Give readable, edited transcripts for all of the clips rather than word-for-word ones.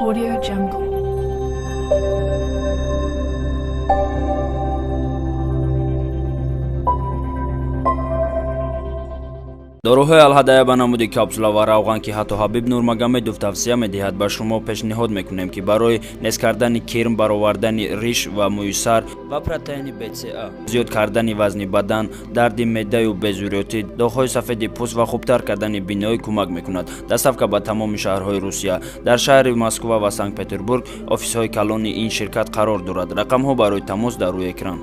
Audio Jungle. Доруҳои Алҳадая ба намуди капсула ва равған, ки ҳатто Ҳабиб Нурмагомедов тавсия медиҳад, ба шумо пешниҳод мекунем, ки барои нез кардани кирм, баровардани риш ва мӯи сар ва протеини БЦА, зиёд кардани вазни бадан, дарди меъдаю безурётӣ, доғҳои сафеди пӯст ва хубтар кардани биноӣ кӯмак мекунад. Доставка ба тамоми шаҳрҳои Русия. Дар шаҳри Москва ва Санкт-Петербург офисҳои калони ин ширкат қарор дорад. Рақамҳо барои тамос дар рӯи экран.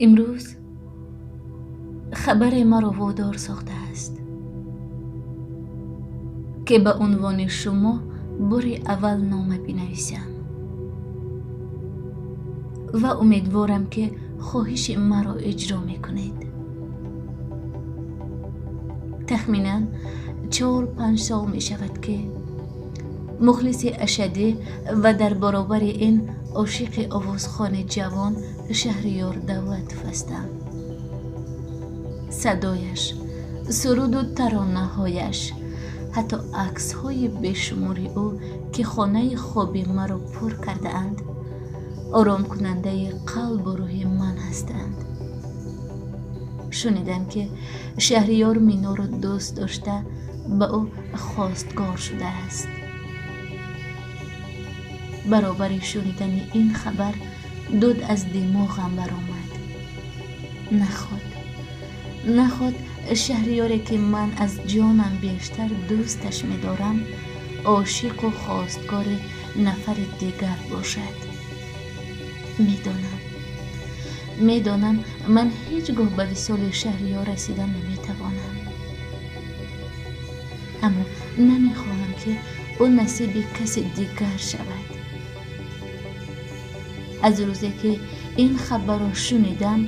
Имрӯз хабаре маро водор сохтааст, ки ба унвони шумо бори аввал нома бинависам ва умедворам, ки хоҳиши маро иҷро мекунед. Тахминан 4-5 сол мешавад, ки мухлиси ашадӣ ва дар баробари ин ошиқи овозхони ҷавон Шаҳриёр Давлатов ҳастам. Садояш, суруду таронаҳояш, ҳатто аксҳои бешумори ӯ, ки хонаи хоби маро пур кардаанд, оромкунандаи қалбу рӯҳи ман ҳастанд. Шунидам, ки Шаҳриёр Миноро дӯст дошта, ба ӯ хостгор шудааст. Баробари шунидани ин хабар дуд аз димоғам баромад. Наход Шаҳриёре, ки ман аз ҷонам бештар дӯсташ медорам, ошиқу хостгори нафари дигар бошад. Медонам, ман ҳеҷ гоҳ ба висоли Шаҳриёр расида наметавонам, аммо намехоҳам, ки ӯ насиби каси дигар шавад. Аз рӯзе, ки ин хабарро шунидам,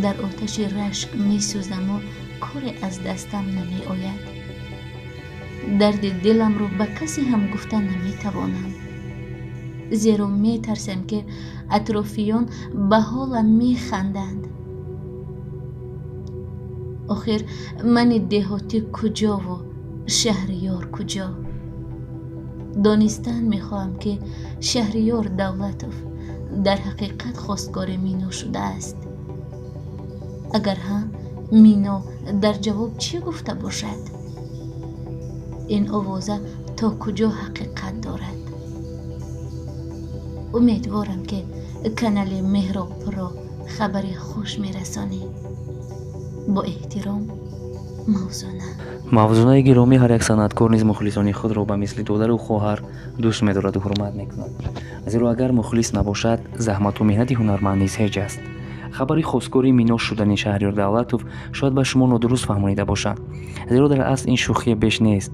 дар оташи рашк месӯзаму коре аз дастам намеояд. Дарди диламро ба касе ҳам гуфта наметавонам, зеро метарсам, ки атрофиён ба ҳолам механданд. Охир мани деҳотӣ куҷову Шаҳриёр куҷо? Донистан мехоҳам, ки Шаҳриёр Давлатов дар ҳақиқат хостгори Мино шудааст. Агар ҳа, Мино дар ҷавоб чӣ гуфта бошад? Ин овоза то куҷо ҳақиқат дорад? Умедворам, ки канали Меҳробро хабари хуш мерасонӣ. Бо эҳтиром, Мавзуна. Мавзунаи гиромӣ, ҳар як санъаткор низ мухлисони худро ба мисли додару хоҳар дӯст медораду ҳурмат мекунад. Зеро агар мухлис набошад, заҳмату меҳнати ҳунарманд низ ҳеҷ аст. Хабари хостгори Мино шудани Шаҳриёр Давлатов шояд ба шумо нодуруст фаҳмонида бошад, зеро дар асл ин шӯхие беш нест.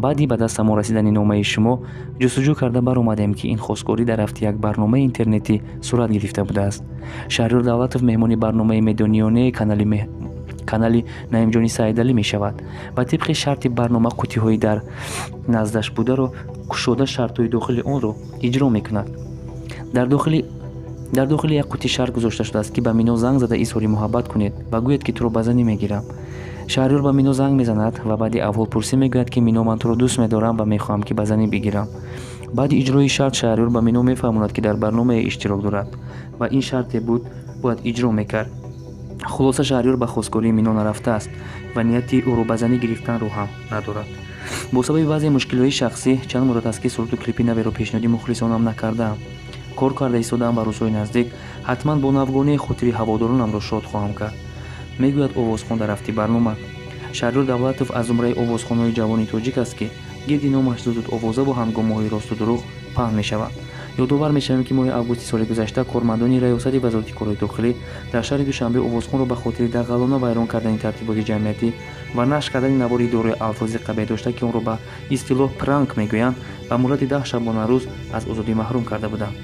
Баъди ба дастамон расидани номаи шумо ҷустуҷӯ карда баромадем, ки ин хостгорӣ дар рафти як барномаи интернетӣ сурат гирифта будааст. Шаҳриёр Давлатов меҳмони барномаи медониёнаи канали Наимҷони Саидалӣ мешавад ва тибқи шарти барнома қуттиҳои дар наздаш бударо кушода, шартҳои дохили онро иҷро мекунад. Дар дохили як қутти шарт гузошта шудааст, ки ба Мино занг зада изҳори муҳаббат кунед ва гӯед, ки туро ба занӣ мегирам. Шаҳриёр ба Мино занг мезанад ва баъди аҳволпурсӣ мегӯяд, ки Мино, ман туро дӯст медорам ва мехоҳам, ки ба занӣ бигирам. Баъди иҷрои шарт Шаҳриёр ба Мино мефаҳмонад, ки дар барномае иштирок дорад ва ин шарте буд, бояд иҷро мекард. Хулоса, Шаҳриёр ба хостгории Мино нарафтааст ва нияти ӯро ба занӣ гирифтанро ҳам надорад. Бо сабаби баъзе мушкилиҳои шахсӣ чанд муддат аст, ки суруду клипи наверо пешниҳоди мухлисонам накардаам. Кор карда истодаам ва рӯзҳои наздик ҳатман бо навгонии хотири ҳаводоронамро шод хоҳам кард, мегӯяд овозхон дар рафти барнома. Шаҳриёр Давлатов аз зумраи овозхонҳои ҷавони тоҷик аст, ки гирди номаш зуд овозаву ҳангомаҳои росту дурӯғ паҳн мешавад. Ёдовар мешавем, ки моҳи августи соли гузашта кормандони раёсати вазорати корҳои дохилӣ дар шаҳри Душанбе овозхонро ба хотири дағалона вайрон кардани тартиботи ҷамъиятӣ ва нашр кардани навори дорои алфози қабеҳ дошта, ки онро ба истилоҳ пранк мегӯянд, ба муҳлати 10 шабонарӯз аз озодӣ маҳрум карда буданд.